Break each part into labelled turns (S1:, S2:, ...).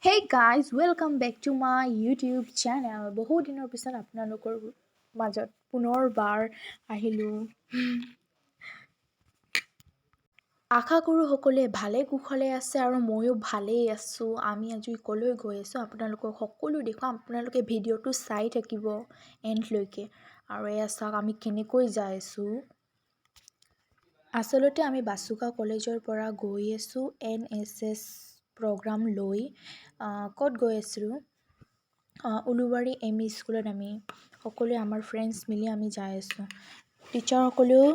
S1: Hey guys, welcome back to my YouTube channel. বহু দিনৰ পিছত আপোনালোকৰ মাজত পুনৰবাৰ আহিলোঁ। আশা কৰোঁ সকলোৱে ভালে কুশলে আছে আৰু ময়ো ভালেই আছোঁ। আমি আজি ক'লৈ গৈ আছোঁ, আপোনালোকক সকলো দেখুৱাম। আপোনালোকে ভিডিঅ'টো চাই থাকিব এণ্ডলৈকে। আৰু এয়া চাওক, আমি কেনেকৈ যাই আছোঁ। আচলতে আমি বাচুকা কলেজৰ পৰা গৈ আছোঁ এনএছএছ প্ৰগ্ৰাম লৈ। ক'ত গৈ আছিলোঁ? উলুবাৰী এমই স্কুলত। আমি সকলোৱে আমাৰ ফ্ৰেণ্ডছ মিলি আমি যাই আছোঁ। টিচাৰসকলেও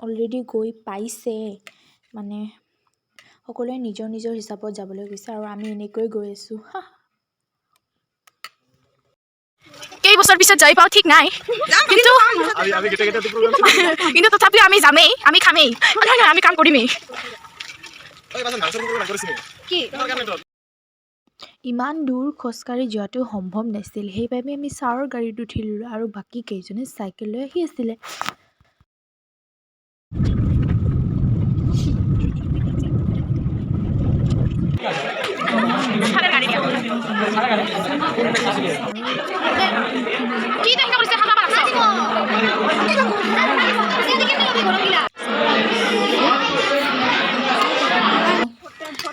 S1: অলৰেডি গৈ পাইছে। মানে সকলোৱে নিজৰ নিজৰ হিচাপত যাবলৈ গৈছে আৰু আমি এনেকৈ গৈ আছোঁ।
S2: কেইবছৰ পিছত যাই পাওঁ ঠিক নাই, কিন্তু কিন্তু তথাপিও আমি যামেই, আমি খামেই। নহয় নহয়, আমি কাম কৰিমেই।
S3: কি?
S1: ইমান দূৰ খোজকাঢ়ি যোৱাটো সম্ভৱ নাছিল, সেইবাবে আমি ছাৰৰ গাড়ীত উঠিলোঁ আৰু বাকী কেইজনে চাইকেল লৈ আহি আছিলে।
S2: কি তেনেকা কৰিছে? খাব লাগছ।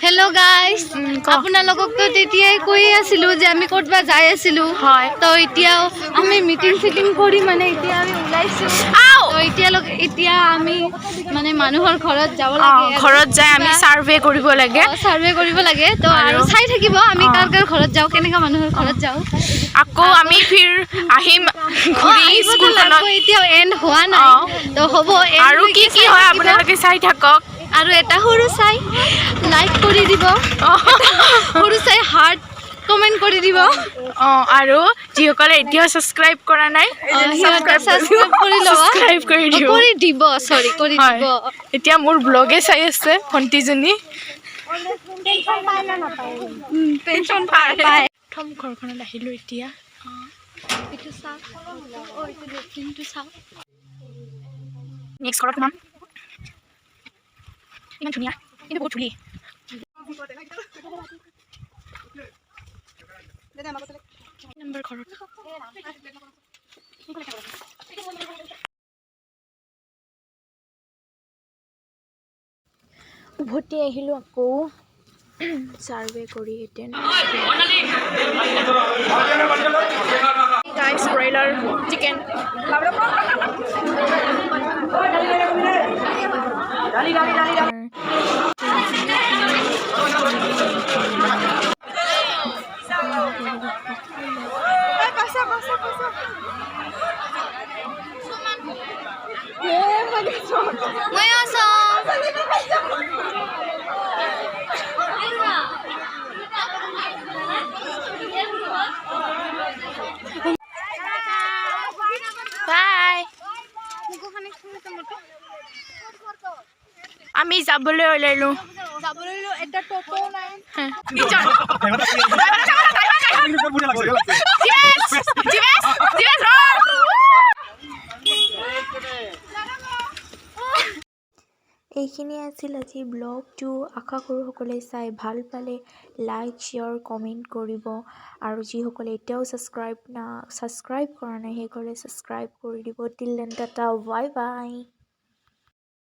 S3: হেল্ল' গাইজ, আপোনালোককতো তেতিয়াই কৈ আছিলো যে আমি ক'তবা যাই আছিলো।
S2: হয়।
S3: তো এতিয়াও আমি মিটিং চিটিং কৰি মানে এতিয়া আমি ওলাইছো।
S2: আও!
S3: তো এতিয়ালৈকে এতিয়া আমি মানে মানুহৰ ঘৰত যাব লাগে।
S2: ঘৰত যাই আমি ছাৰ্ভে কৰিব লাগে।
S3: চাৰ্ভে কৰিব লাগে। তো আৰু চাই থাকিব আমি কাৰ কাৰ ঘৰত যাওঁ, কেনেকুৱা মানুহৰ ঘৰত যাওঁ।
S2: আকৌ আমি ফিৰ আহিম ঘূৰি
S3: আহিবতো
S2: স্কুলখনত।
S3: লাগিব, এতিয়াও এণ্ড হোৱা নাই। তো হ'ব end
S2: আৰু কি
S3: লৈকে
S2: কি
S3: চাই
S2: হয়
S3: থাকিব।
S2: আপোনালোকে চাই থাকক।
S3: আৰু এটা সৰু চাই লাইক কৰি দিব, সৰু চাই হাৰ্ট কমেণ্ট কৰি দিব।
S2: অঁ, আৰু যিসকলে এতিয়াও ছাবস্ক্ৰাইব কৰা নাই,
S3: সিহঁতে ছাবস্ক্ৰাইব কৰি ল'ব।
S2: ছাবস্ক্ৰাইব কৰি দিব।
S3: কৰি দিব, চৰি, কৰি
S2: হয়।
S3: দিব।
S2: এতিয়া মোৰ ব্লগে চাই আছে ভণ্টিজনী। টেনচন পায়।
S3: পায়।
S2: প্ৰথম ঘৰখনত আহিলোঁ এতিয়া।
S3: এইটো চাওক, এইটো লেট্ৰিনটো চাওক।
S2: নেক্সট ঘৰত সোমাম। ইমান ধুনীয়া, কিন্তু বহুত ধূলি। নম্বৰ ঘৰত
S1: উভতি আহিলোঁ আকৌ ছাৰ্ভে কৰি এতিয়া।
S2: গাইছ, ব্ৰইলাৰ চিকেন।
S3: ময়ো চাওঁ।
S2: বাই। আমি যাবলৈ ওলালো। তিনজন। জিৱেশ, জিৱেশ, জিৱেশ, ৰ।
S1: এইখিনিয়ে আছিল আজি ব্লগটো। আশা কৰোঁ সকলোৱে চাই ভাল পালে। লাইক, শ্বেয়াৰ, কমেণ্ট কৰিব আৰু যিসকলে এতিয়াও ছাবস্ক্ৰাইব কৰা নাই, সেইসকলে ছাবস্ক্ৰাইব কৰি দিব। Till then, tata, bye bye.